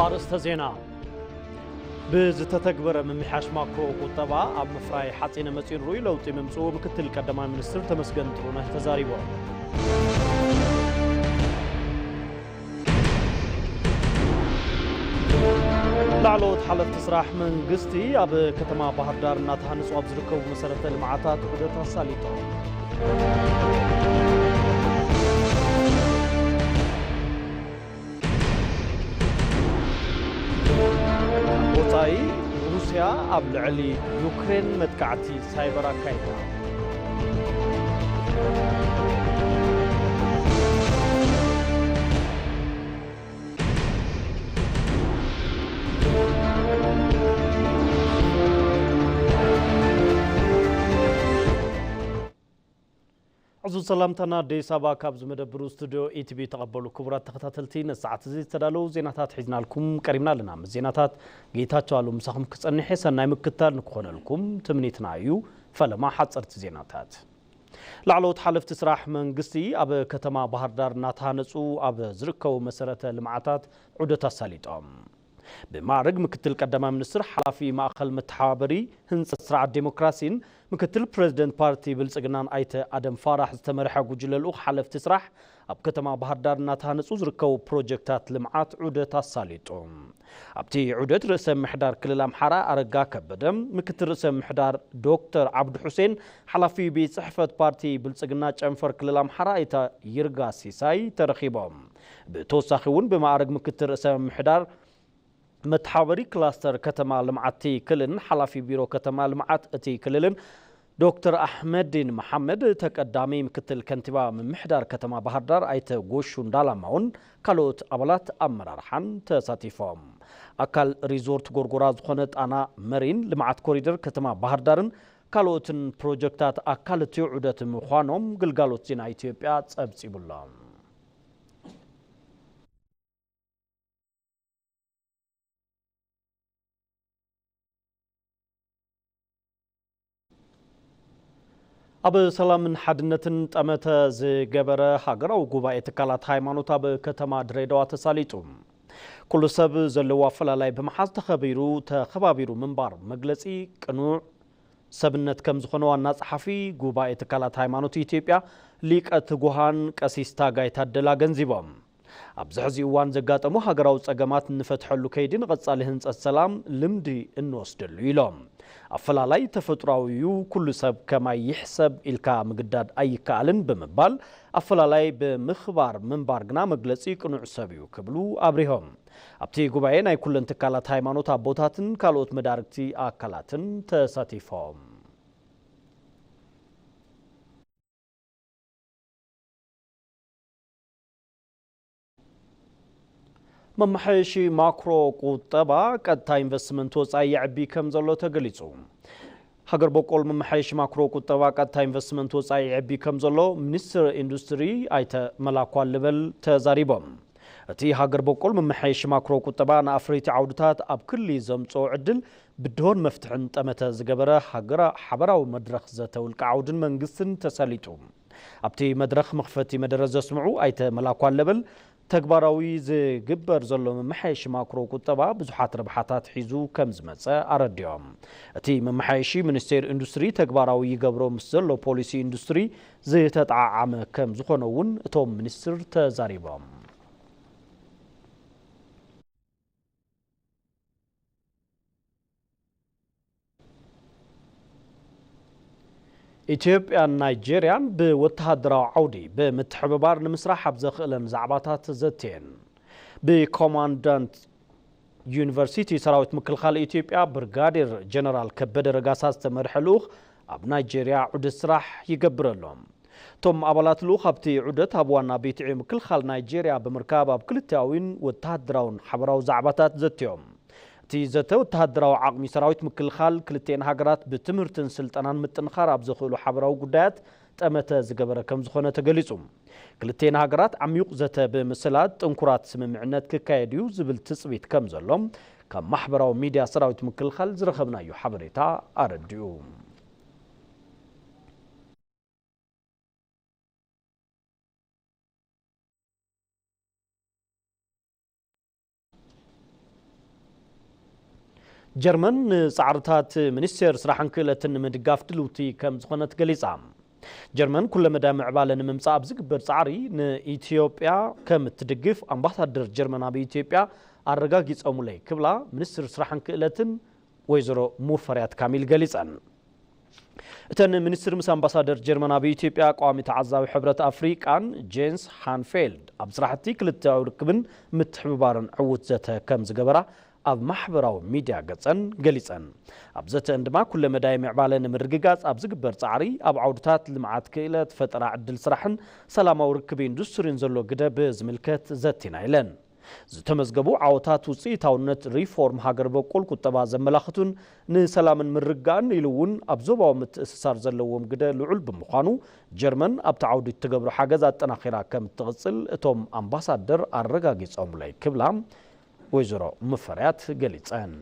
ኣርእስተ ዜና። ብዝተተግበረ ምምሕያሽ ማክሮ ቁጠባ ኣብ ምፍራይ ሓፂነ መፂን ርኡይ ለውጢ ምምፅኡ ምክትል ቀዳማይ ሚኒስትር ተመስገን ጥሩነህ ተዛሪቦም። ላዕለዎት ሓለፍቲ ስራሕ መንግስቲ ኣብ ከተማ ባህር ዳር እናተሃነፁ ኣብ ዝርከቡ መሰረተ ልምዓታት ዑደት ኣሳሊጦም። ወጻኢ፣ ሩስያ ኣብ ልዕሊ ዩክሬን መጥቃዕቲ ሳይበር ኣካይዳ። ዕዙዝ ሰላምታና ኣዲስ ኣበባ ካብ ዝመደብሩ ስቱድዮ ኢቲቪ ተቐበሉ። ክቡራት ተኸታተልቲ፣ ነዚ ሰዓት እዚ ዝተዳለዉ ዜናታት ሒዝናልኩም ቀሪብና ኣለና። ምስ ዜናታት ጌታቸው ኣሉ ምሳኹም ክጸንሕ እየ። ሰናይ ምክትታል ንክኾነልኩም ትምኒትና እዩ። ፈለማ ሓጸርቲ ዜናታት። ላዕለዎት ሓለፍቲ ስራሕ መንግስቲ ኣብ ከተማ ባህር ዳር እናተሃነጹ ኣብ ዝርከቡ መሰረተ ልምዓታት ዑደት ኣሳሊጦም። ብማዕርግ ምክትል ቀዳማይ ሚኒስትር ሓላፊ ማእኸል መተሓባበሪ ህንፀት ስርዓት ዴሞክራሲን ምክትል ፕሬዝደንት ፓርቲ ብልፅግናን ኣይተ ኣደም ፋራሕ ዝተመርሐ ጉጅለ ልኡኽ ሓለፍቲ ስራሕ ኣብ ከተማ ባህር ዳር እናተሃነፁ ዝርከቡ ፕሮጀክታት ልምዓት ዑደት ኣሳሊጡ። ኣብቲ ዑደት ርእሰ ምሕዳር ክልል ኣምሓራ ኣረጋ ከበደ፣ ምክትል ርእሰ ምሕዳር ዶክተር ዓብዱ ሑሴን፣ ሓላፊ ቤት ፅሕፈት ፓርቲ ብልፅግና ጨንፈር ክልል ኣምሓራ ኣይተ ይርጋ ሲሳይ ተረኺቦም። ብተወሳኺ እውን ብማዕርግ ምክትል ርእሰ ምሕዳር መተሓባበሪ ክላስተር ከተማ ልምዓት እቲ ክልልን ሓላፊ ቢሮ ከተማ ልምዓት እቲ ክልልን ዶክተር ኣሕመዲን መሓመድ፣ ተቀዳሚ ምክትል ከንቲባ ምምሕዳር ከተማ ባህር ዳር ኣይተ ጎሹ እንዳላማውን ካልኦት ኣባላት ኣመራርሓን ተሳቲፎም። ኣካል ሪዞርት ጎርጎራ ዝኾነ ጣና መሪን፣ ልምዓት ኮሪደር ከተማ ባህር ዳርን ካልኦትን ፕሮጀክታት ኣካል እቲ ዑደት ምዃኖም ግልጋሎት ዜና ኢትዮጵያ ጸብጺቡሎም። ኣብ ሰላምን ሓድነትን ጠመተ ዝገበረ ሃገራዊ ጉባኤ ትካላት ሃይማኖት ኣብ ከተማ ድሬዳዋ ተሳሊጡ። ኩሉ ሰብ ዘለዎ ኣፈላላይ ብምሓዝ ተኸቢሩ፣ ተኸባቢሩ ምንባር መግለጺ ቅኑዕ ሰብነት ከም ዝኾነ ዋና ጸሓፊ ጉባኤ ትካላት ሃይማኖት ኢትዮጵያ ሊቀ ትጉሃን ቀሲስ ታጋይ ታደለ ኣገንዚቦም። ኣብዚ ሕዚ እዋን ዘጋጠሙ ሃገራዊ ጸገማት እንፈትሐሉ ከይዲ ንቐጻሊ ህንጸት ሰላም ልምዲ እንወስደሉ ኢሎም። ኣፈላላይ ተፈጥሯዊ እዩ፣ ኩሉ ሰብ ከማይ ይሕሰብ ኢልካ ምግዳድ ኣይከኣልን ብምባል ኣፈላላይ ብምኽባር ምንባር ግና መግለጺ ቅኑዕ ሰብ እዩ ክብሉ ኣብሪሆም። ኣብቲ ጉባኤ ናይ ኩለን ትካላት ሃይማኖት ኣቦታትን ካልኦት መዳርግቲ ኣካላትን ተሳቲፎም። መመሓየሺ ማክሮ ቁጠባ ቀጥታ ኢንቨስትመንት ወፃኢ የዕቢ ከም ዘሎ ተገሊፁ። ሃገር በቆል መመሓየሺ ማክሮ ቁጠባ ቀጥታ ኢንቨስትመንት ወፃኢ የዕቢ ከም ዘሎ ሚኒስትር ኢንዱስትሪ ኣይተ መላኩ ኣለበል ተዛሪቦም። እቲ ሃገር በቆል መመሓየሺ ማክሮ ቁጠባ ንኣፍረይቲ ዓውድታት ኣብ ክሊ ዘምፅኦ ዕድል ብድሆን መፍትሕን ጠመተ ዝገበረ ሃገራ-፣ ሓበራዊ መድረኽ ዘተ ውልቀ ዓውድን መንግስትን ተሳሊጡ። ኣብቲ መድረኽ መኽፈቲ መደረ ዘስምዑ ኣይተ መላኩ ኣለበል፣ ተግባራዊ ዝግበር ዘሎ መመሓየሺ ማክሮ ቁጠባ ብዙሓት ረብሓታት ሒዙ ከም ዝመፀ ኣረዲኦም። እቲ መመሓየሺ ሚኒስቴር ኢንዱስትሪ ተግባራዊ ይገብሮ ምስ ዘሎ ፖሊሲ ኢንዱስትሪ ዝተጠዓዓመ ከም ዝኾነ እውን እቶም ሚኒስትር ተዛሪቦም። ኢትዮጵያን ናይጄርያን ብወተሃደራዊ ዓውዲ ብምትሕብባር ንምስራሕ ኣብ ዘኽእለን ዛዕባታት ዘትየን። ብኮማንዳንት ዩኒቨርሲቲ ሰራዊት ምክልኻል ኢትዮጵያ ብርጋዴር ጀነራል ከበደ ረጋሳ ዝተመርሐ ልኡኽ ኣብ ናይጄርያ ዑደት ስራሕ ይገብር ኣሎ። እቶም ኣባላት ልኡኽ ኣብቲ ዑደት ኣብ ዋና ቤት ዕዮ ምክልኻል ናይጄርያ ብምርካብ ኣብ ክልቲኣዊን ወተሃደራውን ሓበራዊ ዛዕባታት ዘትዮም። እቲ ዘተ ወተሃደራዊ ዓቕሚ ሰራዊት ምክልኻል ክልቲኤን ሃገራት ብትምህርትን ስልጠናን ምጥንኻር ኣብ ዘኽእሉ ሓበራዊ ጉዳያት ጠመተ ዝገበረ ከም ዝኾነ ተገሊጹ። ክልቲኤን ሃገራት ዓሚዩቕ ዘተ ብምስላጥ ጥንኩራት ስምምዕነት ክካየድ እዩ ዝብል ትጽቢት ከም ዘሎ ካብ ማሕበራዊ ሚድያ ሰራዊት ምክልኻል ዝረኸብናዮ ሓበሬታ ኣረዲኡ። ጀርመን ንጻዕርታት ሚኒስቴር ስራሕን ክእለትን ንምድጋፍ ድልውቲ ከም ዝኾነት ገሊጻ። ጀርመን ኩለመዳይ ምዕባለ ንምምጻእ ኣብ ዝግበር ጻዕሪ ንኢትዮጵያ ከም እትድግፍ ኣምባሳደር ጀርመን ኣብ ኢትዮጵያ ኣረጋጊጾምለይ ክብላ ሚኒስትር ስራሕን ክእለትን ወይዘሮ ሙፈሪያት ካሚል ገሊጸን። እተን ሚኒስትር ምስ ኣምባሳደር ጀርመን ኣብ ኢትዮጵያ ቀዋሚ ተዓዛቢ ሕብረት ኣፍሪቃን ጄንስ ሃንፌልድ ኣብ ስራሕቲ ክልተኣዊ ርክብን ምትሕብባርን ዕዉት ዘተ ከም ዝገበራ ኣብ ማሕበራዊ ሚድያ ገጸን ገሊጸን። ኣብ ዘተአን ድማ ኩለ መዳይ ምዕባለ ንምርግጋጽ ኣብ ዝግበር ጻዕሪ ኣብ ዓውድታት ልምዓት ክእለት ፈጠራ ዕድል ስራሕን ሰላማዊ ርክብ ኢንዱስትሪን ዘሎ ግደ ብዝምልከት ዘቲና ኢለን። ዝተመዝገቡ ዓወታት ውፅኢታውነት ሪፎርም ሃገር በቆል ቁጠባ ዘመላኽቱን ንሰላምን ምርግጋእን ኢሉ እውን ኣብ ዞባዊ ምትእስሳር ዘለዎም ግደ ልዑል ብምዃኑ ጀርመን ኣብቲ ዓውዲ እትገብሮ ሓገዝ ኣጠናኺራ ከም እትቕፅል እቶም ኣምባሳደር ኣረጋጊፆምለይ ክብላ ወይዘሮ ሙፈሪያት ገሊፀን።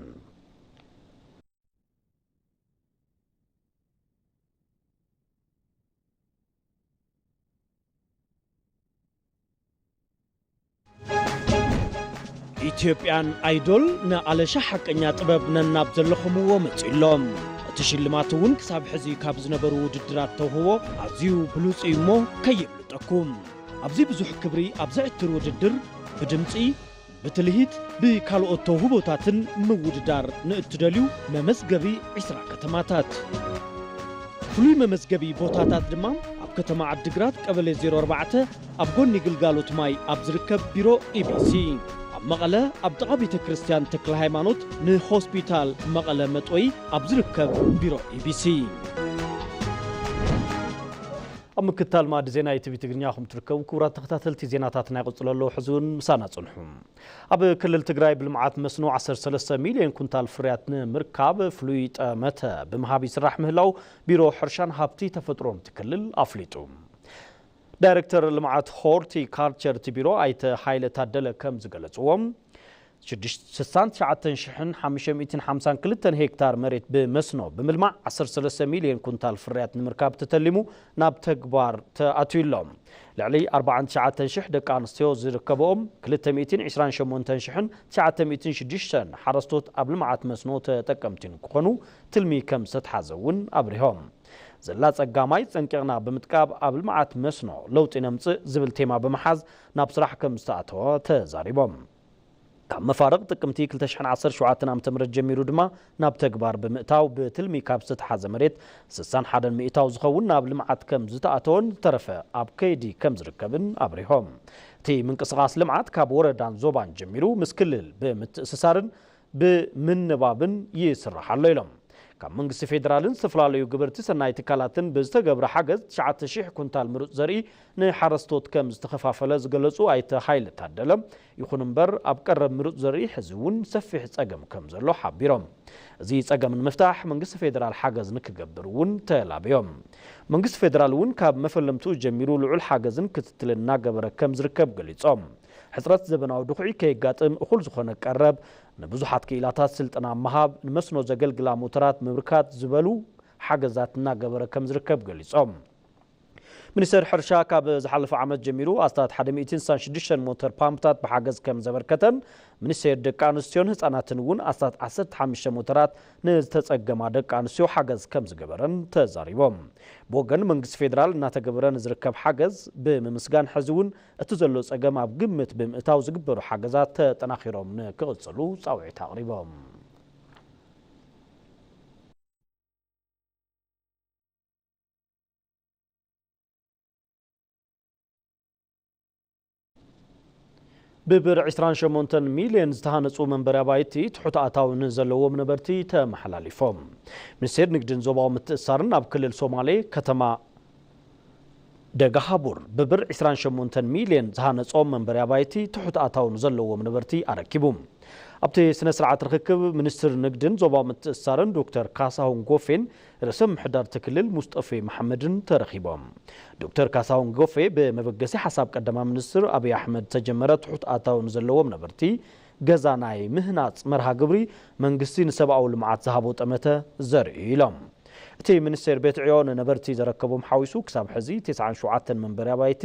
ኢትዮጵያን ኣይዶል ንኣለሻ ሓቀኛ ጥበብ ነናብ ዘለኹምዎ መጺእሎም። እቲ ሽልማት እውን ክሳብ ሕዚ ካብ ዝነበሩ ውድድራት ተውህቦ ኣዝዩ ብሉጽ እዩ እሞ ከየምልጠኩም። ኣብዚ ብዙሕ ክብሪ ኣብ ዘዕትር ውድድር ብድምጺ፣ ብትልሂት፣ ብካልኦት ተውህቦታትን ምውድዳር ንእትደልዩ መመዝገቢ ዕስራ ከተማታት። ፍሉይ መመዝገቢ ቦታታት ድማ ኣብ ከተማ ዓዲግራት ቀበሌ ዜሮ ኣርባዕተ ኣብ ጎኒ ግልጋሎት ማይ ኣብ ዝርከብ ቢሮ ኢቢሲ፣ ኣብ መቐለ ኣብ ጥቓ ቤተ ክርስቲያን ተክለ ሃይማኖት ንሆስፒታል መቐለ መጦይ ኣብ ዝርከብ ቢሮ ኢቢሲ። ኣብ ምክትታል ማዕዲ ዜና ኢቲቪ ትግርኛ ኹም ትርከቡ ክቡራት ተኸታተልቲ ዜናታት ናይ ቕጽሎ ኣለዉ። ሕዚ እውን ምሳና ጽንሑ። ኣብ ክልል ትግራይ ብልምዓት መስኖ ዓሰርተ ሰለስተ ሚልዮን ኩንታል ፍርያት ንምርካብ ፍሉይ ጠመተ ብምሃብ ይስራሕ ምህላው ቢሮ ሕርሻን ሃብቲ ተፈጥሮን እቲ ክልል ኣፍሊጡ። ዳይሬክተር ልምዓት ሆርቲካልቸር እቲ ቢሮ ኣይተ ሃይለ ታደለ ከም ዝገለጽዎ፣ ሽዱሽተ፣ ስሳን ትሽዓተን ሽሕን ሓሙሽተ ሚእትን ሓምሳን ክልተን ሄክታር መሬት ብመስኖ ብምልማዕ ዓሰርተ ሰለስተ ሚልዮን ኩንታል ፍርያት ንምርካብ ተተሊሙ ናብ ተግባር ተኣትዩ ኣሎ። ልዕሊ ኣርባዓን ትሽዓተን ሽሕ ደቂ ኣንስትዮ ዝርከብኦም ክልተ ሚእትን ዕስራን ሸሞንተን ሽሕን ትሽዓተ ሚእትን ሽዱሽተን ሓረስቶት ኣብ ልምዓት መስኖ ተጠቀምቲ ንክኾኑ ትልሚ ከም ዝተትሓዘ እውን ኣብሪሆም። ዘላ ጸጋ ማይ ጸንቂቕና ብምጥቃብ ኣብ ልምዓት መስኖ ለውጢ ነምጽእ ዝብል ቴማ ብምሓዝ ናብ ስራሕ ከም ዝተኣተወ ተዛሪቦም። ካብ መፋርቕ ጥቅምቲ ክልተ ሽሕን ዓሰርተ ሸውዓተን ዓመተ ምህረት ጀሚሩ ድማ ናብ ተግባር ብምእታው ብትልሚ ካብ ዝተትሓዘ መሬት ስሳን ሓደን ሚእታው ዝኸውን ናብ ልምዓት ከም ዝተኣተወን ዝተረፈ ኣብ ከይዲ ከም ዝርከብን ኣብሪሆም። እቲ ምንቅስቓስ ልምዓት ካብ ወረዳን ዞባን ጀሚሩ ምስ ክልል ብምትእስሳርን ብምንባብን ይስራሕ ኣሎ ኢሎም። ካብ መንግስቲ ፌዴራልን ዝተፈላለዩ ግበርቲ ሰናይ ትካላትን ብዝተገብረ ሓገዝ ትሽዓተ ሽሕ ኩንታል ምሩፅ ዘርኢ ንሓረስቶት ከም ዝተኸፋፈለ ዝገለፁ ኣይተ ሃይለ ታደለ፣ ይኹን እምበር ኣብ ቀረብ ምሩፅ ዘርኢ ሕዚ እውን ሰፊሕ ፀገም ከም ዘሎ ሓቢሮም። እዚ ፀገም ንምፍታሕ መንግስቲ ፌዴራል ሓገዝ ንክገብር እውን ተላብዮም። መንግስቲ ፌዴራል እውን ካብ መፈለምትኡ ጀሚሩ ልዑል ሓገዝን ክትትልን እናገበረ ከም ዝርከብ ገሊፆም። ሕፅረት ዘበናዊ ድኹዒ ከየጋጥም እኹል ዝኾነ ቀረብ ንብዙሓት ክኢላታት ስልጠና ምሃብ፣ ንመስኖ ዘገልግላ ሞተራት ምብርካት ዝበሉ ሓገዛት እናገበረ ከም ዝርከብ ገሊፆም። ሚኒስቴር ሕርሻ ካብ ዝሓለፈ ዓመት ጀሚሩ ኣስታት ሓደ ሚእትን ስሳን ሽዱሽተን ሞተር ፓምፕታት ብሓገዝ ከም ዘበርከተን ሚኒስቴር ደቂ ኣንስትዮን ህፃናትን እውን ኣስታት ዓሰርተ ሓሙሽተ ሞተራት ንዝተፀገማ ደቂ ኣንስትዮ ሓገዝ ከም ዝገበረን ተዛሪቦም። ብወገን መንግስቲ ፌዴራል እናተገበረ ንዝርከብ ሓገዝ ብምምስጋን ሕዚ እውን እቲ ዘሎ ጸገም ኣብ ግምት ብምእታው ዝግበሩ ሓገዛት ተጠናኺሮም ንክቕጽሉ ጻውዒት ኣቕሪቦም። ብብር ዕስራን ሸሞንተን ሚልዮን ዝተሃነፁ መንበሪ ኣባይቲ ትሑት ኣታዊ ንዘለዎም ነበርቲ ተመሓላሊፎም። ሚኒስቴር ንግድን ዞባዊ ምትእስሳርን ኣብ ክልል ሶማሌ ከተማ ደገሃቡር ብብር ዕስራን ሸሞንተን ሚልዮን ዝሃነፆም መንበሪ ኣባይቲ ትሑት ኣታዊ ንዘለዎም ነበርቲ ኣረኪቡ። ኣብቲ ስነ ስርዓት ርክክብ ሚኒስትር ንግድን ዞባዊ ምትእስሳርን ዶክተር ካሳሁን ጎፌን ርእሰ ምምሕዳር እቲ ክልል ሙስጠፌ መሓመድን ተረኺቦም። ዶክተር ካሳሁን ጎፌ ብመበገሲ ሓሳብ ቀዳማይ ሚኒስትር ኣብይ ኣሕመድ ዝተጀመረ ትሑት ኣታዊ ንዘለዎም ነበርቲ ገዛ ናይ ምህናፅ መርሃ ግብሪ መንግስቲ ንሰብኣዊ ልምዓት ዝሃቦ ጠመተ ዘርኢ እዩ ኢሎም። እቲ ሚኒስቴር ቤት ዕዮ ንነበርቲ ዘረከቦም ሓዊሱ ክሳብ ሕዚ ተስዓን ሸውዓተን መንበሪ ኣባይቲ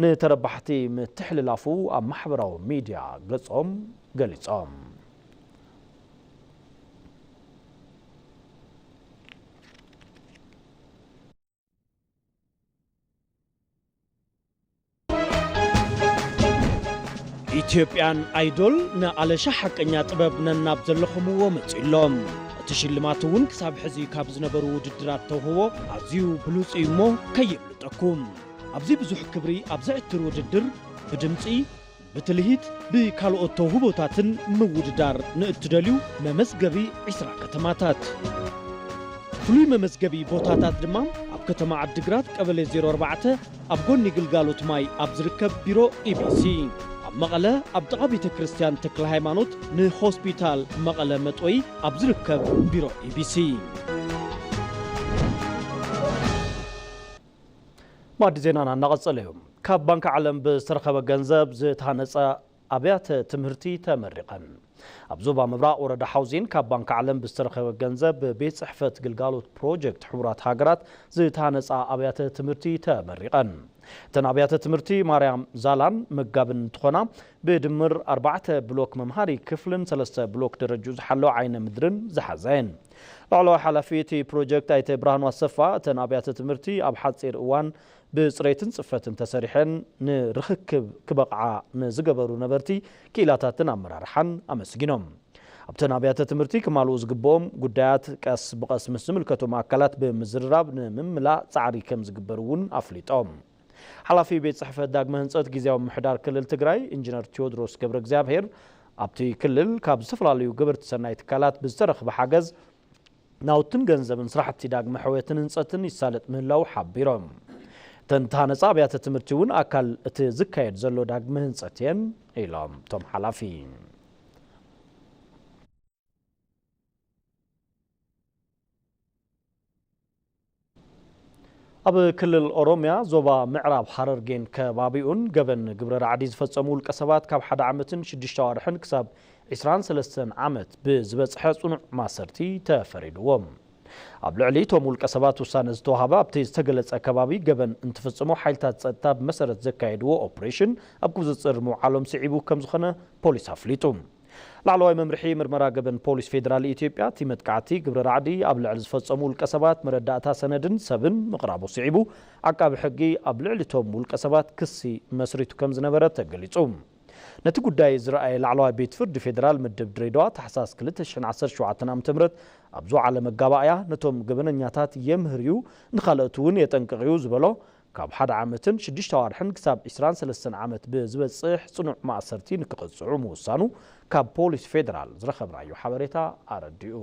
ንተረባሕቲ ምትሕልላፉ ኣብ ማሕበራዊ ሚድያ ገጾም ገሊጾም። ኢትዮጵያን ኣይዶል ንኣለሻ ሓቀኛ ጥበብ ነናብ ዘለኹምዎ መጺኡ ኣሎ። እቲ ሽልማት እውን ክሳብ ሕዚ ካብ ዝነበሩ ውድድራት ተውህቦ ኣዝዩ ብሉጽ እዩ እሞ ከየምልጠኩም። ኣብዚ ብዙሕ ክብሪ ኣብ ዘዕትር ውድድር ብድምጺ፣ ብትልሂት፣ ብካልኦት ተውህቦታትን ምውድዳር ንእትደልዩ መመዝገቢ ዒስራ ከተማታት። ፍሉይ መመዝገቢ ቦታታት ድማ ኣብ ከተማ ዓዲግራት ቀበሌ ዜሮ ኣርባዕተ ኣብ ጎኒ ግልጋሎት ማይ ኣብ ዝርከብ ቢሮ ኢቢሲ፣ ኣብ መቐለ ኣብ ጥቓ ቤተ ክርስቲያን ተክለ ሃይማኖት ንሆስፒታል መቐለ መጥወይ ኣብ ዝርከብ ቢሮ ኢቢሲ። ማዕዲ ዜናና እናቐጸለ እዩ። ካብ ባንክ ዓለም ብዝተረኸበ ገንዘብ ዝተሃነጸ ኣብያተ ትምህርቲ ተመሪቐን። ኣብ ዞባ ምብራቕ ወረዳ ሓውዜን ካብ ባንክ ዓለም ብዝተረኸበ ገንዘብ ብቤት ጽሕፈት ግልጋሎት ፕሮጀክት ሕቡራት ሃገራት ዝተሃነጻ ኣብያተ ትምህርቲ ተመሪቐን። እተን ኣብያተ ትምህርቲ ማርያም ዛላን መጋብን እንትኾና፣ ብድምር ኣርባዕተ ብሎክ መምሃሪ ክፍልን ሰለስተ ብሎክ ደረጃኡ ዝሓለወ ዓይነ ምድርን ዝሓዛ እየን። ላዕለዋይ ሓላፊ እቲ ፕሮጀክት ኣይተ ብርሃኑ ኣሰፋ፣ እተን ኣብያተ ትምህርቲ ኣብ ሓጺር እዋን ብጽሬትን ጽፈትን ተሰሪሐን ንርኽክብ ክበቕዓ ንዝገበሩ ነበርቲ፣ ክኢላታትን ኣመራርሓን ኣመስጊኖም። ኣብተን ኣብያተ ትምህርቲ ክማልኡ ዝግብኦም ጉዳያት ቀስ ብቐስ ምስ ዝምልከቶም ኣካላት ብምዝርራብ ንምምላእ ጻዕሪ ከም ዝግበር እውን ኣፍሊጦም። ሓላፊ ቤት ጽሕፈት ዳግመ ህንጸት ግዝያዊ ምምሕዳር ክልል ትግራይ ኢንጂነር ቴዎድሮስ ገብረ እግዚኣብሔር፣ ኣብቲ ክልል ካብ ዝተፈላለዩ ገበርቲ ሰናይ ትካላት ብዝተረኽበ ሓገዝ ናውትን ገንዘብን ስራሕቲ ዳግመ ሕውየትን ህንጸትን ይሳለጥ ምህላው ሓቢሮም። እተን ተሃነፃ ኣብያተ ትምህርቲ እውን ኣካል እቲ ዝካየድ ዘሎ ዳግመ ህንጸት እየን ኢሎም እቶም ሓላፊ። ኣብ ክልል ኦሮሚያ ዞባ ምዕራብ ሃረርጌን ከባቢኡን ገበን ግብረ ራዕዲ ዝፈጸሙ ውልቀ ሰባት ካብ ሓደ ዓመትን ሽዱሽተ ኣዋርሕን ክሳብ ዒስራን ሰለስተን ዓመት ብዝበጽሐ ጽኑዕ ማሰርቲ ተፈሪድዎም። ኣብ ልዕሊ እቶም ውልቀ ሰባት ውሳነ ዝተዋህበ ኣብቲ ዝተገለጸ ከባቢ ገበን እንትፍጽሙ ሓይልታት ጸጥታ ብመሰረት ዘካየድዎ ኦፕሬሽን ኣብ ቁጽጽር ምውዓሎም ስዒቡ ከም ዝኾነ ፖሊስ ኣፍሊጡ። ላዕለዋይ መምርሒ ምርመራ ገበን ፖሊስ ፌዴራል ኢትዮጵያ፣ እቲ መጥቃዕቲ ግብረ ራዕዲ ኣብ ልዕሊ ዝፈጸሙ ውልቀ ሰባት መረዳእታ ሰነድን ሰብን ምቕራቡ ስዒቡ፣ ዓቃቢ ሕጊ ኣብ ልዕሊ እቶም ውልቀ ሰባት ክሲ መስሪቱ ከም ዝነበረ ተገሊጹ። ነቲ ጉዳይ ዝረኣየ ላዕለዋይ ቤት ፍርዲ ፌዴራል ምድብ ድሬዳዋ፣ ታሕሳስ ክልተ ሽሕን ዓሰርተ ሸውዓተን ዓመተ ምህረት ኣብ ዝወዓለ መጋባእያ፣ ነቶም ገበነኛታት የምህር እዩ፣ ንኻልኦት እውን የጠንቅቕ እዩ ዝበሎ፣ ካብ ሓደ ዓመትን ሽዱሽተ ኣዋርሕን ክሳብ ዒስራን ሰለስተን ዓመት ብዝበጽሕ ጽኑዕ ማእሰርቲ ንክቕጽዑ ምውሳኑ ካብ ፖሊስ ፌደራል ዝረኸብናዮ ሓበሬታ ኣረዲኡ።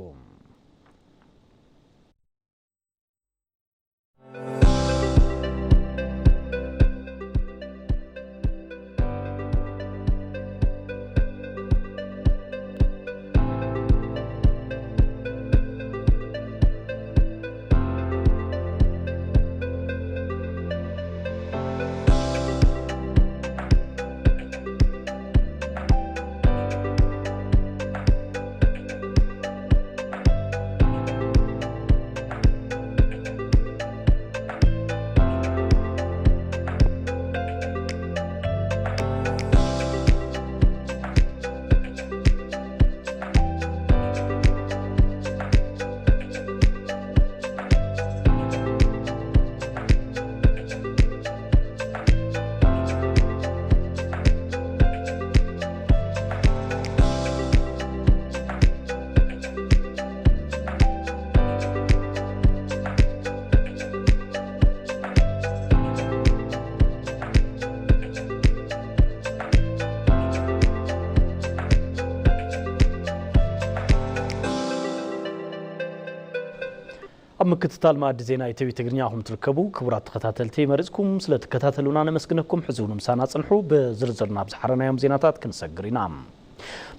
ኣብ ምክትታል መኣዲ ዜና ኢቲቪ ትግርኛ ኢኹም ትርከቡ። ክቡራት ተኸታተልቲ፣ መሪጽኩም ስለ ትከታተሉና ነመስግነኩም። ሕዚ እውን ምሳና ጽንሑ። ብዝርዝር ናብ ዝሓረናዮም ዜናታት ክንሰግር ኢና።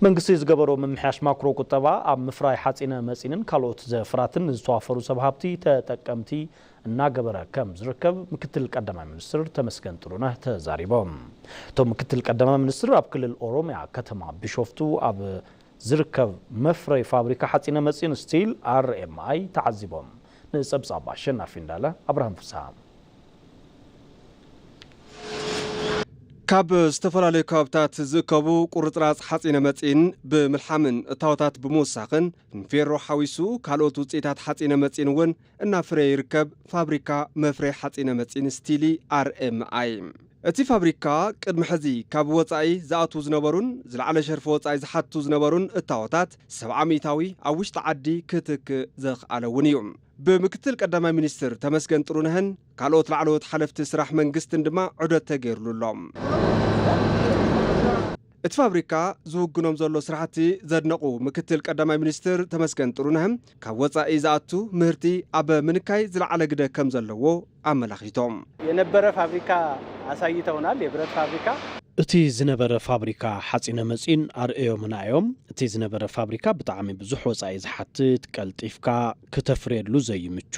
መንግስቲ ዝገበሮ ምምሕያሽ ማክሮ ቁጠባ ኣብ ምፍራይ ሓጺነ መጺንን ካልኦት ዘፍራትን ንዝተዋፈሩ ሰብ ሃብቲ ተጠቀምቲ እናገበረ ከም ዝርከብ ምክትል ቀዳማይ ሚኒስትር ተመስገን ጥሩነህ ተዛሪቦም። እቶም ምክትል ቀዳማይ ሚኒስትር ኣብ ክልል ኦሮሚያ ከተማ ቢሾፍቱ ኣብ ዝርከብ መፍረይ ፋብሪካ ሓጺነ መጺን ስቲል ኣርኤምኣይ ተዓዚቦም። ንጸብጻብ ኣሸናፊ እንዳለ፣ ኣብርሃም ፍስሃ። ካብ ዝተፈላለዩ ከባብታት ዝእከቡ ቁርጽራጽ ሓጺነ መጺን ብምልሓምን እታወታት ብምውሳኽን ንፌሮ ሓዊሱ ካልኦት ውጽኢታት ሓጺነ መጺን እውን እናፍረየ ይርከብ ፋብሪካ መፍረይ ሓጺነ መጺን ስቲሊ ኣርኤምኣይ። እቲ ፋብሪካ ቅድሚ ሕዚ ካብ ወጻኢ ዝኣትዉ ዝነበሩን ዝለዓለ ሸርፊ ወጻኢ ዝሓቱ ዝነበሩን እታወታት ሰብዓ ሚእታዊ ኣብ ውሽጢ ዓዲ ክትክእ ዘኽኣለ እውን እዩ። ብምክትል ቀዳማይ ሚኒስትር ተመስገን ጥሩነህን ካልኦት ላዕለዎት ሓለፍቲ ስራሕ መንግስትን ድማ ዑደት ተገይርሉ ኣሎ። እቲ ፋብሪካ ዝውግኖም ዘሎ ስራሕቲ ዘድነቑ ምክትል ቀዳማይ ሚኒስትር ተመስገን ጥሩነህ፣ ካብ ወጻኢ ዝኣቱ ምህርቲ ኣብ ምንካይ ዝለዓለ ግደ ከም ዘለዎ ኣመላኺቶም። የነበረ ፋብሪካ ኣሳይተውናል። የብረት ፋብሪካ እቲ ዝነበረ ፋብሪካ ሓፂነ መፂን ኣርእዮምና እዮም። እቲ ዝነበረ ፋብሪካ ብጣዕሚ ብዙሕ ወፃኢ ዝሓትት፣ ቀልጢፍካ ክተፍርየሉ ዘይምቹ፣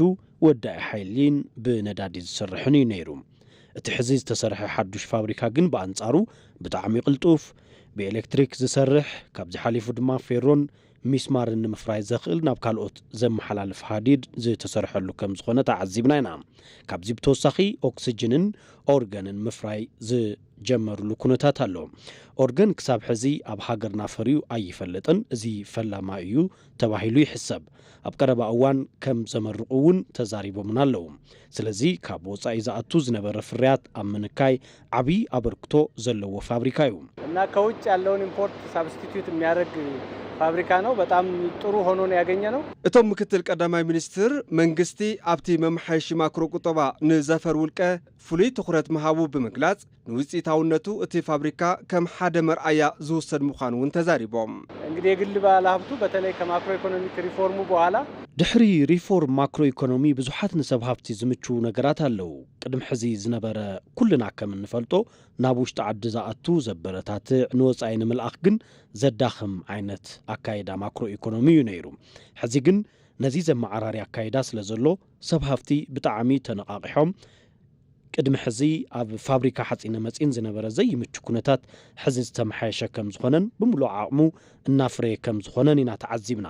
ወዳኢ ሓይሊን ብነዳዲ ዝሰርሕን እዩ ነይሩ። እቲ ሕዚ ዝተሰርሐ ሓዱሽ ፋብሪካ ግን ብኣንፃሩ ብጣዕሚ ቅልጡፍ፣ ብኤሌክትሪክ ዝሰርሕ፣ ካብዚ ሓሊፉ ድማ ፌሮን ሚስማርን ንምፍራይ ዘኽእል ናብ ካልኦት ዘመሓላልፍ ሃዲድ ዝተሰርሐሉ ከም ዝኾነ ተዓዚብና ኢና። ካብዚ ብተወሳኺ ኦክስጅንን ኦርገንን ምፍራይ ዝጀመርሉ ኩነታት ኣሎ። ኦርገን ክሳብ ሕዚ ኣብ ሃገርና ፈርዩ ኣይፈልጥን። እዚ ፈላማይ እዩ ተባሂሉ ይሕሰብ። ኣብ ቀረባ እዋን ከም ዘመርቑ እውን ተዛሪቦምና ኣለዉ። ስለዚ ካብ ወጻኢ ዝኣቱ ዝነበረ ፍርያት ኣብ ምንካይ ዓብዪ ኣበርክቶ ዘለዎ ፋብሪካ እዩ። እና ከውጭ ያለውን ኢምፖርት ሳብስቲትዩት የሚያደርግ ፋብሪካ ነው። በጣም ጥሩ ሆኖ ነው ያገኘነው። እቶም ምክትል ቀዳማይ ሚኒስትር መንግስቲ ኣብቲ መመሓየሺ ማክሮ ቁጠባ ንዘፈር ውልቀ ፍሉይ ትኹረት ምሃቡ ብምግላጽ ንውፅኢታውነቱ እቲ ፋብሪካ ከም ሓደ መርኣያ ዝውሰድ ምዃኑ እውን ተዛሪቦም። እንግዲህ የግል ባለሀብቱ በተለይ ከማክሮ ኢኮኖሚክ ሪፎርሙ በኋላ ድሕሪ ሪፎርም ማክሮ ኢኮኖሚ ብዙሓት ንሰብ ሃብቲ ዝምችዉ ነገራት ኣለዉ። ቅድሚ ሕዚ ዝነበረ ኩልና ከም እንፈልጦ ናብ ውሽጢ ዓዲ ዝኣቱ ዘበረታትዕ ንወፃኢ ንምልኣኽ ግን ዘዳኽም ዓይነት ኣካይዳ ማክሮ ኢኮኖሚ እዩ ነይሩ። ሕዚ ግን ነዚ ዘመዓራሪ ኣካይዳ ስለ ዘሎ ሰብ ሃፍቲ ብጣዕሚ ተነቓቒሖም ቅድሚ ሕዚ ኣብ ፋብሪካ ሓፂነ መፂን ዝነበረ ዘይምቹ ኩነታት ሕዚ ዝተመሓየሸ ከም ዝኾነን ብምሉእ ዓቕሙ እናፍረየ ከም ዝኾነን ኢና ተዓዚብና።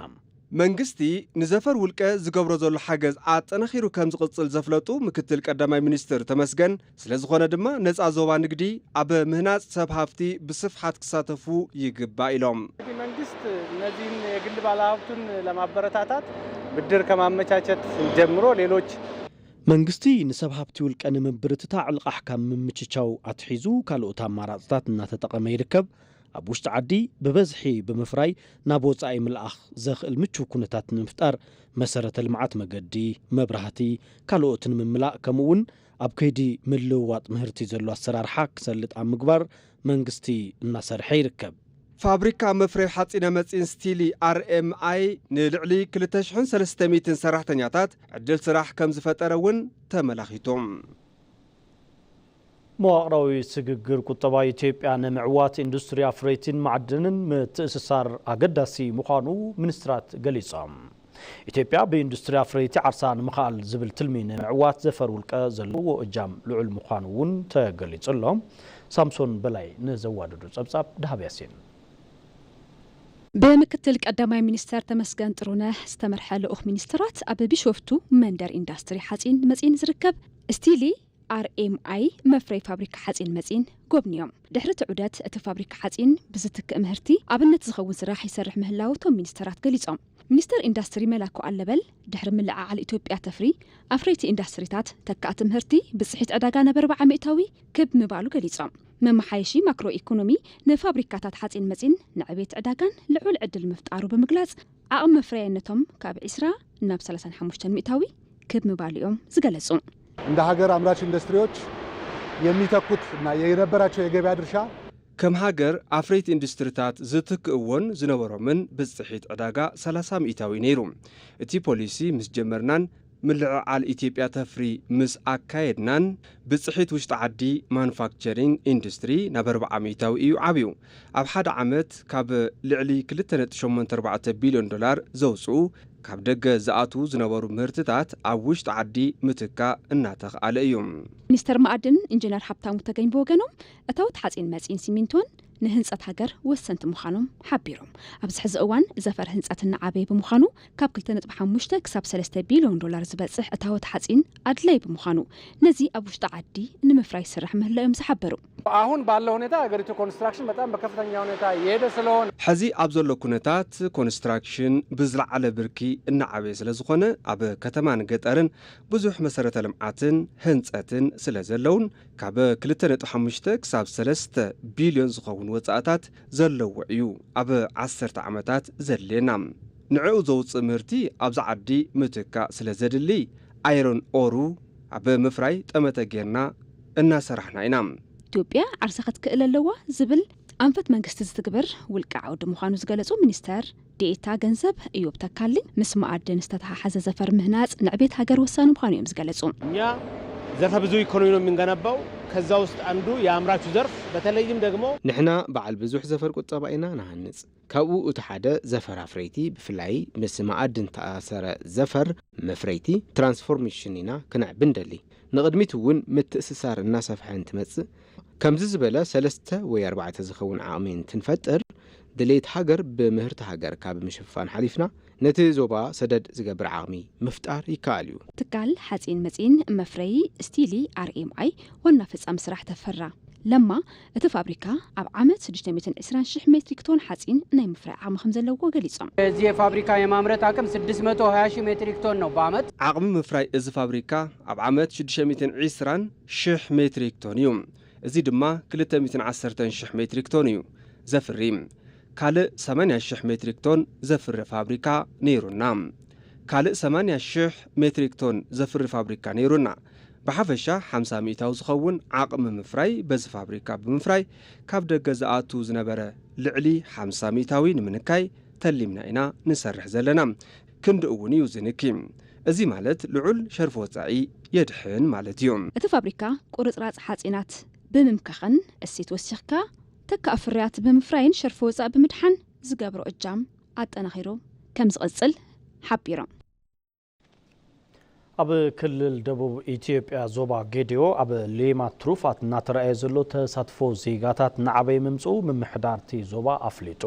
መንግስቲ ንዘፈር ውልቀ ዝገብሮ ዘሎ ሓገዝ ኣጠናኺሩ ከም ዝቕፅል ዘፍለጡ ምክትል ቀዳማይ ሚኒስትር ተመስገን፣ ስለ ዝኾነ ድማ ነፃ ዞባ ንግዲ ኣብ ምህናፅ ሰብ ሃፍቲ ብስፍሓት ክሳተፉ ይግባእ ኢሎም። መንግስት እነዚህን የግል ባለሀብቱን ለማበረታታት ብድር ከማመቻቸት ጀምሮ ሌሎች መንግስቲ ንሰብ ሃፍቲ ውልቀ ንምብርትታዕ ልቓሕ ካብ ምምችቻው ኣትሒዙ ካልኦት ኣማራፅታት እናተጠቐመ ይርከብ። ኣብ ውሽጢ ዓዲ ብበዝሒ ብምፍራይ ናብ ወፃኢ ምልኣኽ ዘኽእል ምቹው ኩነታት ንምፍጣር መሰረተ ልምዓት መገዲ፣ መብራህቲ፣ ካልኦትን ምምላእ ከምኡ እውን ኣብ ከይዲ ምልውዋጥ ምህርቲ ዘሎ ኣሰራርሓ ክሰልጥ ኣብ ምግባር መንግስቲ እናሰርሐ ይርከብ። ፋብሪካ መፍረይ ሓፂነ መፂን ስቲሊ ኣርኤምኣይ ንልዕሊ ክልተ ሽሕን ሰለስተ ሚእትን ሰራሕተኛታት ዕድል ስራሕ ከም ዝፈጠረ እውን ተመላኺቱ። መዋቕራዊ ስግግር ቁጠባ ኢትዮጵያ ንምዕዋት ኢንዱስትሪ ኣፍረይቲን ማዕድንን ምትእስሳር ኣገዳሲ ምዃኑ ሚኒስትራት ገሊጾም። ኢትዮጵያ ብኢንዱስትሪ ኣፍረይቲ ዓርሳ ንምኽኣል ዝብል ትልሚ ንምዕዋት ዘፈር ውልቀ ዘለዎ እጃም ልዑል ምዃኑ እውን ተገሊጹ ኣሎ። ሳምሶን በላይ ንዘዋደዶ ጸብጻብ ደሃብ ያሲን። ብምክትል ቀዳማይ ሚኒስተር ተመስገን ጥሩነህ ዝተመርሐ ልኡኽ ሚኒስትራት ኣብ ቢሾፍቱ መንደር ኢንዳስትሪ ሓፂን መፂን ዝርከብ ስቲሊ ኣርኤምኣይ መፍረይ ፋብሪካ ሓፂን መፂን ጎብንዮም። ድሕሪ እቲ ዑደት እቲ ፋብሪካ ሓፂን ብዝትክእ ምህርቲ ኣብነት ዝኸውን ስራሕ ይሰርሕ ምህላው እቶም ሚኒስተራት ገሊፆም። ሚኒስተር ኢንዳስትሪ መላኩ ኣለበል ድሕሪ ምልዕዓል ኢትዮጵያ ተፍሪ ኣፍረይቲ ኢንዳስትሪታት ተካእቲ ምህርቲ ብፅሒት ዕዳጋ ናብ ኣርብዓ ሚእታዊ ክብ ምባሉ ገሊፆም። መመሓየሺ ማክሮ ኢኮኖሚ ንፋብሪካታት ሓፂን መፂን ንዕቤት ዕዳጋን ልዑል ዕድል ምፍጣሩ ብምግላፅ ዓቕሚ መፍረያይነቶም ካብ ዒስራ ናብ ሰላሳን ሓሙሽተን ሚእታዊ ክብ ምባሉ እዮም ዝገለፁ። እንደ ሀገር አምራች ኢንዱስትሪዎች የሚተኩት እና የነበራቸው የገበያ ድርሻ ከም ሃገር ኣፍረይቲ ኢንዱስትሪታት ዝትክእዎን ዝነበሮምን ብፅሒት ዕዳጋ ሰላሳ ሚእታዊ ነይሩ። እቲ ፖሊሲ ምስ ጀመርናን ምልዕዓል ኢትዮጵያ ተፍሪ ምስ ኣካየድናን ብፅሒት ውሽጢ ዓዲ ማኑፋክቸሪንግ ኢንዱስትሪ ናብ ኣርብዓ ሚእታዊ እዩ ዓብዩ። ኣብ ሓደ ዓመት ካብ ልዕሊ ክልተ ነጥቢ ሸሞንተ ኣርባዕተ ቢልዮን ዶላር ዘውፅኡ ካብ ደገ ዝኣትዉ ዝነበሩ ምህርትታት ኣብ ውሽጢ ዓዲ ምትካእ እናተኽኣለ እዩ። ሚኒስተር መኣድን ኢንጂነር ሃብታሙ ተገኝ ብወገኖም እታወት ሓፂን መፂን ሲሚንቶን ንህንፀት ሃገር ወሰንቲ ምዃኖም ሓቢሮም። ኣብዚ ሕዚ እዋን ዘፈር ህንፀት እናዓበየ ብምዃኑ ካብ ክልተ ነጥቢ ሓሙሽተ ክሳብ ሰለስተ ቢልዮን ዶላር ዝበፅሕ እታወት ሓፂን ኣድላይ ብምዃኑ ነዚ ኣብ ውሽጢ ዓዲ ንምፍራይ ይስራሕ ምህላዮም ዝሓበሩ አሁን ባለው ሁኔታ ሀገሪቱ ኮንስትራክሽን በጣም በከፍተኛ ሁኔታ እየሄደ ስለሆነ። ሕዚ ኣብ ዘሎ ኩነታት ኮንስትራክሽን ብዝለዓለ ብርኪ እናዓበየ ስለ ዝኾነ፣ ኣብ ከተማን ገጠርን ብዙሕ መሰረተ ልምዓትን ህንፀትን ስለ ዘለውን፣ ካብ ክልተ ነጥቢ ሓሙሽተ ክሳብ ሰለስተ ቢልዮን ዝኸውን ወፃእታት ዘለዎ እዩ ኣብ ዓሰርተ ዓመታት ዘድልየና። ንዕኡ ዘውፅእ ምህርቲ ኣብዚ ዓዲ ምትካእ ስለ ዘድሊ፣ ኣይሮን ኦሩ ኣብ ምፍራይ ጠመተ ጌርና እናሰራሕና ኢና። ኢትዮጵያ ዓርሳ ክትክእል ኣለዋ ዝብል ኣንፈት መንግስቲ ዝትግብር ውልቀ ዓውዲ ምዃኑ ዝገለጹ ሚኒስተር ዴኤታ ገንዘብ እዮብ ተካልኝ፣ ምስ መኣድን ዝተተሓሓዘ ዘፈር ምህናጽ ንዕቤት ሃገር ወሳኒ ምዃኑ እዮም ዝገለጹ። እኛ ዘርፈ ብዙ ኢኮኖሚ ነው የምንገነባው። ከዛ ውስጥ አንዱ የአምራቹ ዘርፍ፣ በተለይም ደግሞ ንሕና በዓል ብዙሕ ዘፈር ቁጠባ ኢና ንሃንጽ። ካብኡ እቲ ሓደ ዘፈር ኣፍረይቲ፣ ብፍላይ ምስ መኣድን ተኣሰረ ዘፈር መፍረይቲ ትራንስፎርሜሽን ኢና ክነዕቢ ንደሊ። ንቕድሚት እውን ምትእስሳር እናሰፍሐ እንትመጽእ፣ ከምዚ ዝበለ ሰለስተ ወይ ኣርባዕተ ዝኸውን ዓቕሚ እንትንፈጥር፣ ድሌት ሃገር ብምህርቲ ሃገር ካብ ምሽፋን ሓሊፍና ነቲ ዞባ ሰደድ ዝገብር ዓቕሚ ምፍጣር ይከኣል እዩ። ትካል ሓፂን መፂን መፍረዪ ስቲሊ ኣርኤምኣይ ዋና ፈፃሚ ስራሕ ተፈራ ለማ፣ እቲ ፋብሪካ ኣብ ዓመት ሽዱሽተ ሚእትን ዕስራን ሽሕ ሜትሪክ ቶን ሓፂን ናይ ምፍራይ ዓቕሚ ከም ዘለዎ ገሊፆም። የዚህ የፋብሪካ የማምረት አቅም ስድስት መቶ ሃያ ሺህ ሜትሪክ ቶን ነው በአመት። ዓቕሚ ምፍራይ እዚ ፋብሪካ ኣብ ዓመት ሽዱሽተ ሚእትን ዕስራን ሽሕ ሜትሪክ ቶን እዩ። እዚ ድማ ክልተ ሚእትን ዓሰርተን ሽሕ ሜትሪክ ቶን እዩ ዘፍሪ። ካልእ ሰማንያ ሽሕ ሜትሪክ ቶን ዘፍሪ ፋብሪካ ነይሩና። ካልእ ሰማንያ ሽሕ ሜትሪክ ቶን ዘፍሪ ፋብሪካ ነይሩና። ብሓፈሻ ሓምሳ ሚእታዊ ዝኸውን ዓቕሚ ምፍራይ በዚ ፋብሪካ ብምፍራይ፣ ካብ ደገ ዝኣቱ ዝነበረ ልዕሊ ሓምሳ ሚእታዊ ንምንካይ ተሊምና ኢና ንሰርሕ ዘለና። ክንድኡ እውን እዩ ዝንኪ። እዚ ማለት ልዑል ሸርፊ ወጻኢ የድሕን ማለት እዩ። እቲ ፋብሪካ ቁርጽራጽ ሓጺናት ብምምካኽን እሴት ወሲኽካ ተካእ ፍርያት ብምፍራይን ሸርፊ ወጻኢ ብምድሓን ዝገብሮ እጃም ኣጠናኺሩ ከም ዝቕጽል ሓቢሮም። ኣብ ክልል ደቡብ ኢትዮጵያ ዞባ ጌዲኦ ኣብ ሌማት ትሩፋት እናተራእየ ዘሎ ተሳትፎ ዜጋታት እናዓበየ ምምፅኡ ምምሕዳር እቲ ዞባ ኣፍሊጡ።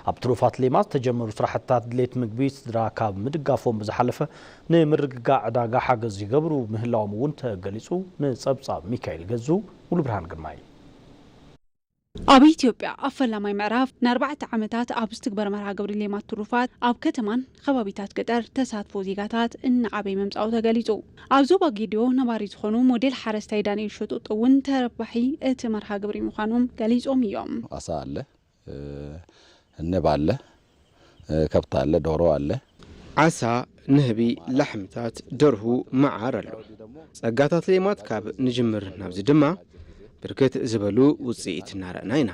ኣብ ትሩፋት ሌማት ዝተጀመሩ ስራሕትታት ድሌት ምግቢ ስድራ ካብ ምድጋፎም ብዝሓለፈ ንምርግጋእ ዕዳጋ ሓገዝ ይገብሩ ምህላዎም እውን ተገሊፁ። ንፀብፃብ ሚካኤል ገዙ፣ ሙሉብርሃን ግርማይ። ኣብ ኢትዮጵያ ኣብ ፈላማይ ምዕራፍ ንኣርባዕተ ዓመታት ኣብ ዝትግበር መርሃ ግብሪ ሌማት ትሩፋት ኣብ ከተማን ከባቢታት ገጠር ተሳትፎ ዜጋታት እናዓበየ ምምፃኡ ተገሊፁ። ኣብ ዞባ ጌዲዮ ነባሪ ዝኾኑ ሞዴል ሓረስታይ ዳንኤል ሸጦጦ እውን ተረባሒ እቲ መርሃ ግብሪ ምዃኖም ገሊፆም እዮም። ዓሳ ኣለ፣ ንብ ኣለ፣ ከብት ኣለ፣ ዶሮ ኣለ። ዓሳ፣ ንህቢ፣ ላሕምታት፣ ደርሁ፣ መዓር ኣሎ። ጸጋታት ሌማት ካብ ንጅምር ናብዚ ድማ ብርክት ዝበሉ ውጽኢት እናረእና ኢና።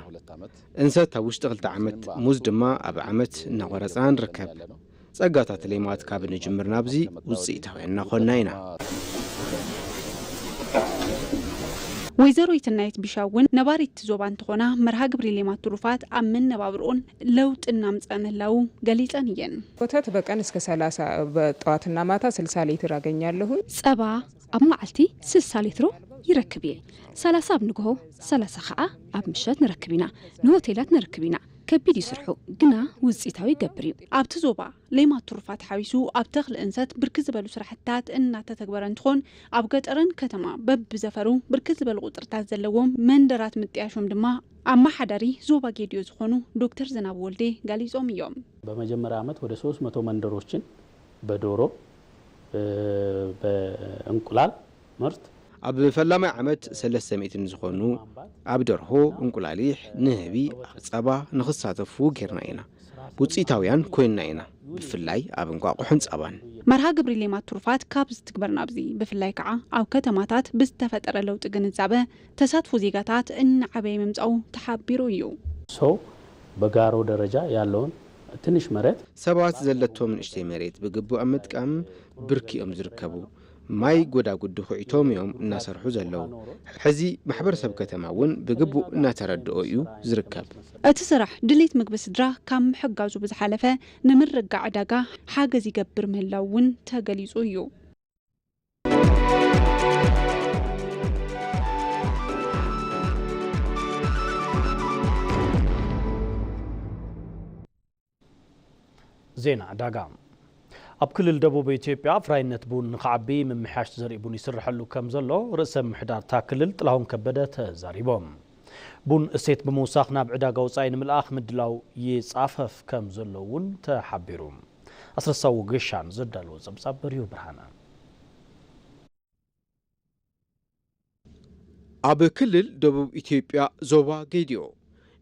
እንሰት ኣብ ውሽጢ ክልተ ዓመት፣ ሙዝ ድማ ኣብ ዓመት እናቖረጽና ንርከብ። ጸጋታት ሌማት ካብ ንጅምር ናብዚ ውጽኢታውያን እናኾንና ኢና። ወይዘሮ ይትናየት ቢሻ እውን ነባሪት እቲ ዞባ እንትኾና፣ መርሃ ግብሪ ሌማት ትሩፋት ኣብ መነባብርኦን ለውጢ እናምፀአ ምህላዉ ገሊፀን እየን። ወተት በቀን እስከ ሰላሳ፣ በጠዋትና ማታ ስልሳ ሊትር አገኛለሁኝ። ጸባ ኣብ መዓልቲ ስልሳ ሊትሮ ይረክብ እየ። ሰላሳ ኣብ ንግሆ፣ ሰላሳ ኸዓ ኣብ ምሸት ንረክብ ኢና። ንሆቴላት ነርክብ ኢና። ከቢድ እዩ ስርሑ፣ ግና ውፅኢታዊ ይገብር እዩ። ኣብቲ ዞባ ሌማት ትሩፋት ሓዊሱ ኣብ ተኽሊ እንሰት ብርክት ዝበሉ ስራሕትታት እናተተግበረ እንትኾን፣ ኣብ ገጠርን ከተማ በብዘፈሩ ብርክት ዝበሉ ቁፅርታት ዘለዎም መንደራት ምጥያሾም ድማ ኣመሓዳሪ ዞባ ጌዲዮ ዝኾኑ ዶክተር ዝናቡ ወልዴ ገሊፆም እዮም። በመጀመሪያ ዓመት ወደ ሶስት መቶ መንደሮችን በዶሮ፣ በእንቁላል ምርት፣ ኣብ ፈላማይ ዓመት ሰለስተ ሚእትን ዝኾኑ ኣብ ደርሆ፣ እንቁላሊሕ፣ ንህቢ፣ ኣብ ጸባ ንኽሳተፉ ጌርና ኢና። ውጽኢታውያን ኮይንና ኢና፣ ብፍላይ ኣብ እንቋቑሖን ጸባን። መርሃ ግብሪ ሌማት ትሩፋት ካብ ዝትግበር ናብዚ፣ ብፍላይ ከዓ ኣብ ከተማታት ብዝተፈጠረ ለውጢ ግንዛበ ተሳትፎ ዜጋታት እናዓበየ ምምፃኡ ተሓቢሩ እዩ። So በጋሮ ደረጃ ያለውን ትንሽ መሬት ሰባት ዘለቶም ንእሽተይ መሬት ብግቡእ ኣብ ምጥቃም ብርኪ እዮም ዝርከቡ። ማይ ጎዳጉዲ ኩዒቶም እዮም እናሰርሑ ዘለዉ። ሕዚ ማሕበረሰብ ከተማ እውን ብግቡእ እናተረድኦ እዩ ዝርከብ። እቲ ስራሕ ድሌት ምግቢ ስድራ ካብ ምሕጋዙ ብዝሓለፈ ንምርግጋእ ዕዳጋ ሓገዝ ይገብር ምህላው እውን ተገሊፁ እዩ። ዜና ዕዳጋ። ኣብ ክልል ደቡብ ኢትዮጵያ ኣፍራይነት ቡን ንኽዓቢ ምምሕያሽ ዘርኢ ቡን ይስርሐሉ ከም ዘሎ ርእሰ ምምሕዳር እታ ክልል ጥላሁን ከበደ ተዛሪቦም። ቡን እሴት ብምውሳኽ ናብ ዕዳጋ ወጻኢ ንምልኣኽ ምድላው ይጻፈፍ ከም ዘሎ እውን ተሓቢሩ። ኣስረሳው ገሻን ዘዳለዎ ጸብጻብ በሪሁ ብርሃነ። ኣብ ክልል ደቡብ ኢትዮጵያ ዞባ ጌዲኦ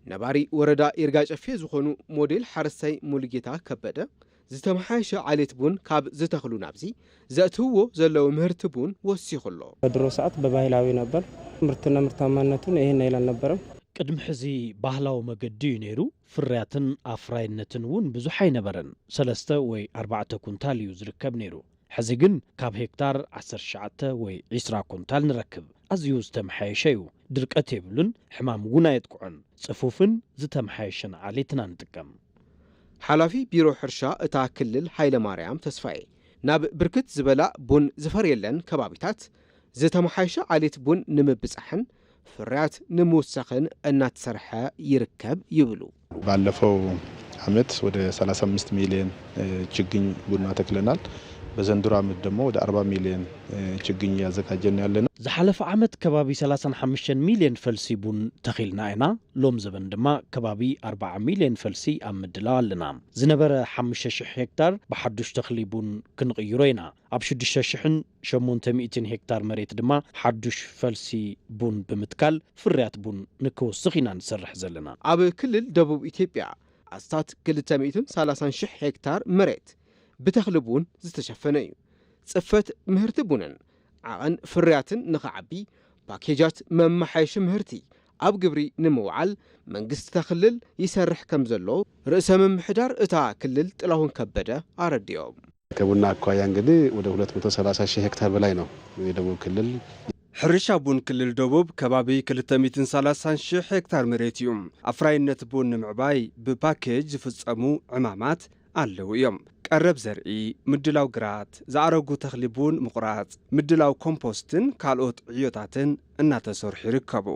ነባሪ ወረዳ ይርጋ ጨፌ ዝኾኑ ሞዴል ሓረስታይ ሙሉጌታ ከበደ ዝተመሓየሸ ዓሌት ቡን ካብ ዝተኽሉ ናብዚ ዘእትውዎ ዘለዉ ምህርቲ ቡን ወሲኹ ኣሎ። በድሮ ሰዓት በባህላዊ ነበር። ምርትና ምርታማነቱን ይህን ይል አልነበረም። ቅድሚ ሕዚ ባህላዊ መገዲ እዩ ነይሩ። ፍርያትን ኣፍራይነትን እውን ብዙሕ ኣይነበረን። ሰለስተ ወይ ኣርባዕተ ኩንታል እዩ ዝርከብ ነይሩ። ሕዚ ግን ካብ ሄክታር ዓሰርተ ትሽዓተ ወይ ዒስራ ኩንታል ንረክብ። ኣዝዩ ዝተመሓየሸ እዩ። ድርቀት የብሉን፣ ሕማም እውን ኣየጥቅዖን። ጽፉፍን ዝተመሓየሸን ዓሌትና ንጥቀም። ሓላፊ ቢሮ ሕርሻ እታ ክልል ሃይለማርያም ተስፋዬ፣ ናብ ብርክት ዝበላ ቡን ዝፈርየለን ከባቢታት ዝተመሓየሸ ዓሌት ቡን ንምብጻሕን ፍርያት ንምውሳኽን እናተሰርሐ ይርከብ ይብሉ። ባለፈው ዓመት ወደ ሠላሳ አምስት ሚሊዮን ችግኝ ቡና ተክለናል። በዘንድሮ ዓመት ደግሞ ወደ አርባ ሚሊዮን ችግኝ እያዘጋጀን ያለነው። ዝሓለፈ ዓመት ከባቢ ሰላሳን ሓሙሽተን ሚሊዮን ፈልሲ ቡን ተኺልና ኢና። ሎም ዘበን ድማ ከባቢ ኣርባዓ ሚሊዮን ፈልሲ ኣብ ምድላው ኣለና። ዝነበረ ሓሙሽተ ሽሕ ሄክታር ብሓዱሽ ተኽሊ ቡን ክንቕይሮ ኢና። ኣብ ሽዱሽተ ሽሕን ሸሞንተ ሚእትን ሄክታር መሬት ድማ ሓዱሽ ፈልሲ ቡን ብምትካል ፍርያት ቡን ንክወስኽ ኢና ንሰርሕ ዘለና። ኣብ ክልል ደቡብ ኢትዮጵያ ኣስታት ክልተ ሚእትን ሰላሳን ሽሕ ሄክታር መሬት ብተኽሊ ቡን ዝተሸፈነ እዩ። ጽፈት ምህርቲ ቡንን ዓቐን ፍርያትን ንኽዓቢ ፓኬጃት መመሓየሺ ምህርቲ ኣብ ግብሪ ንምውዓል መንግስቲ እታ ክልል ይሰርሕ ከም ዘሎ ርእሰ ምምሕዳር እታ ክልል ጥላሁን ከበደ ኣረዲኦም። ከቡና አኳያ እንግዲህ ወደ ሁለት መቶ ሠላሳ ሺህ ሄክታር በላይ ነው የደቡብ ክልል። ሕርሻ ቡን ክልል ደቡብ ከባቢ ክልተ ሚእትን ሰላሳን ሺህ ሄክታር መሬት እዩ። ኣፍራይነት ቡን ንምዕባይ ብፓኬጅ ዝፍጸሙ ዕማማት ኣለዉ እዮም። ቀረብ ዘርኢ፣ ምድላው ግራት፣ ዝኣረጉ ተኽሊ ቡን ምቑራጽ፣ ምድላው ኮምፖስትን ካልኦት ዕዮታትን እናተሰርሑ ይርከቡ።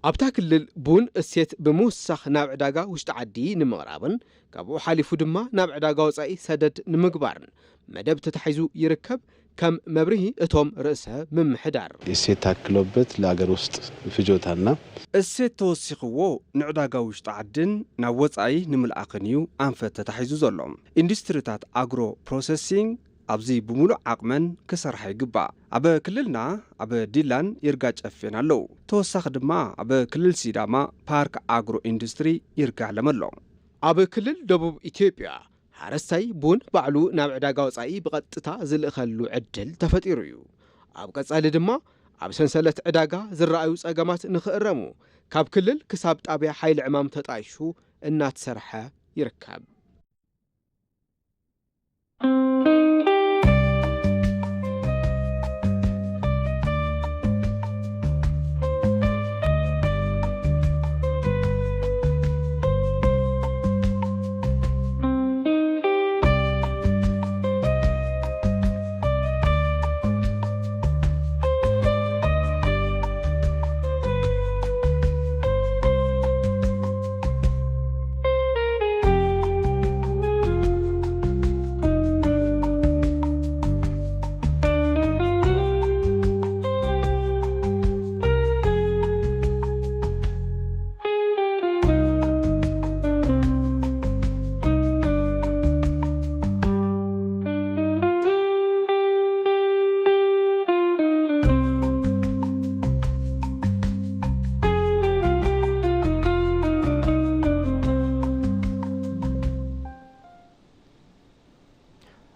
ኣብታ ክልል ቡን እሴት ብምውሳኽ ናብ ዕዳጋ ውሽጢ ዓዲ ንምቕራብን ካብኡ ሓሊፉ ድማ ናብ ዕዳጋ ወጻኢ ሰደድ ንምግባርን መደብ ተታሒዙ ይርከብ። ከም መብርሂ እቶም ርእሰ ምምሕዳር። እሴት ታክሎበት ለአገር ውስጥ ፍጆታና እሴት ተወሲኽዎ ንዕዳጋ ውሽጢ ዓድን ናብ ወጻኢ ንምልኣኽን እዩ ኣንፈት ተታሒዙ ዘሎ። ኢንዱስትሪታት ኣግሮ ፕሮሰሲንግ ኣብዚ ብምሉእ ዓቕመን ክሰርሓ ይግባእ። ኣብ ክልልና ኣብ ዲላን ይርጋ ጨፌን ኣለዉ። ተወሳኺ ድማ ኣብ ክልል ሲዳማ ፓርክ ኣግሮ ኢንዱስትሪ ይርጋ ዓለም ኣሎ። ኣብ ክልል ደቡብ ኢትዮጵያ ሓረስታይ ቡን ባዕሉ ናብ ዕዳጋ ወጻኢ ብቐጥታ ዝልእኸሉ ዕድል ተፈጢሩ እዩ። ኣብ ቀጻሊ ድማ ኣብ ሰንሰለት ዕዳጋ ዝረኣዩ ጸገማት ንኽእረሙ ካብ ክልል ክሳብ ጣብያ ሓይሊ ዕማም ተጣይሹ እናተሰርሐ ይርከብ።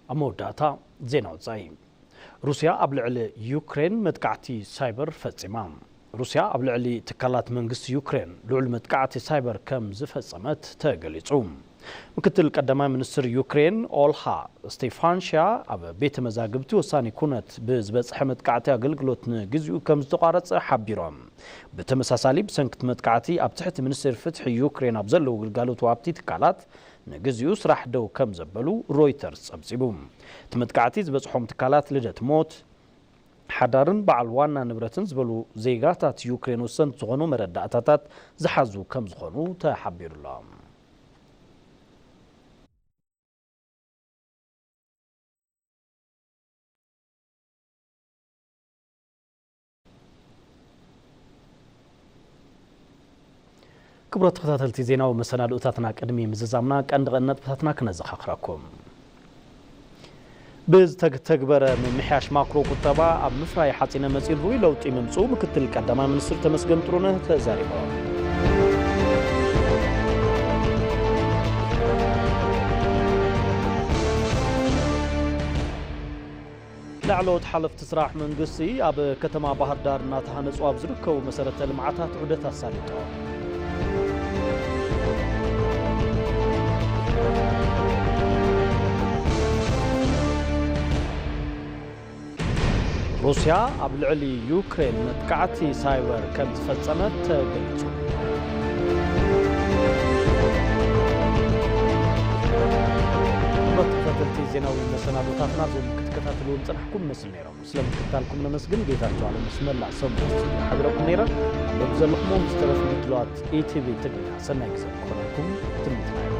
ኣብ መወዳእታ ዜና ወጻኢ። ሩስያ ኣብ ልዕሊ ዩክሬን መጥቃዕቲ ሳይበር ፈጺማ። ሩስያ ኣብ ልዕሊ ትካላት መንግስቲ ዩክሬን ልዑል መጥቃዕቲ ሳይበር ከም ዝፈጸመት ተገሊጹ። ምክትል ቀዳማይ ሚኒስትር ዩክሬን ኦልሃ ስቴፋንሽያ ኣብ ቤተ መዛግብቲ ወሳኒ ኩነት ብዝበጽሐ መጥቃዕቲ ኣገልግሎት ንግዚኡ ከም ዝተቋረጸ ሓቢሮም። ብተመሳሳሊ ብሰንኪ እቲ መጥቃዕቲ ኣብ ትሕቲ ሚኒስቴር ፍትሒ ዩክሬን ኣብ ዘለዉ ግልጋሎት ወሃብቲ ትካላት ንግዚኡ ስራሕ ደው ከም ዘበሉ ሮይተርስ ጸብጺቡ። እቲ መጥቃዕቲ ዝበጽሖም ትካላት ልደት ሞት፣ ሓዳርን በዓል ዋና ንብረትን ዝበሉ ዜጋታት ዩክሬን ወሰንቲ ዝኾኑ መረዳእታታት ዝሓዙ ከም ዝኾኑ ተሓቢሩ ኣሎ። ክቡራት ተኸታተልቲ ዜናዊ መሰናድኦታትና፣ ቅድሚ ምዝዛምና ቀንዲ ቀንዲ ነጥብታትና ክነዘኻኽረኩም። ብዝተተግበረ ምምሕያሽ ማክሮ ቁጠባ ኣብ ምፍራይ ሓፂነ መፂን ርኡይ ለውጢ ምምፅኡ ምክትል ቀዳማይ ሚኒስትር ተመስገን ጥሩነህ ተዛሪቦም። ላዕለዎት ሓለፍቲ ስራሕ መንግስቲ ኣብ ከተማ ባህር ዳር እናተሃነፁ ኣብ ዝርከቡ መሰረተ ልምዓታት ዑደት ኣሳሊጦም። ሩስያ ኣብ ልዕሊ ዩክሬን መጥቃዕቲ ሳይበር ከም ዝፈጸመት ተገሊጹ። ክቡራት ተኸታተልቲ ዜናዊ መሰናዶታትና እዞም ክትከታተልዎም ጸናሕኩም መስል ነይሮም። ስለ ምክትታልኩም ነመስግን። ጌታቸው ኣለሙ ምስ መላእ ሰብመንት ስቱድዮ ሓቢረኩም ነይረ። ሎም ዘለኹም ምስ ተረፉ ምድላዋት ኢቲቪ ትግርኛ ሰናይ ግዜ ክኾነልኩም ትምኒትና እዩ።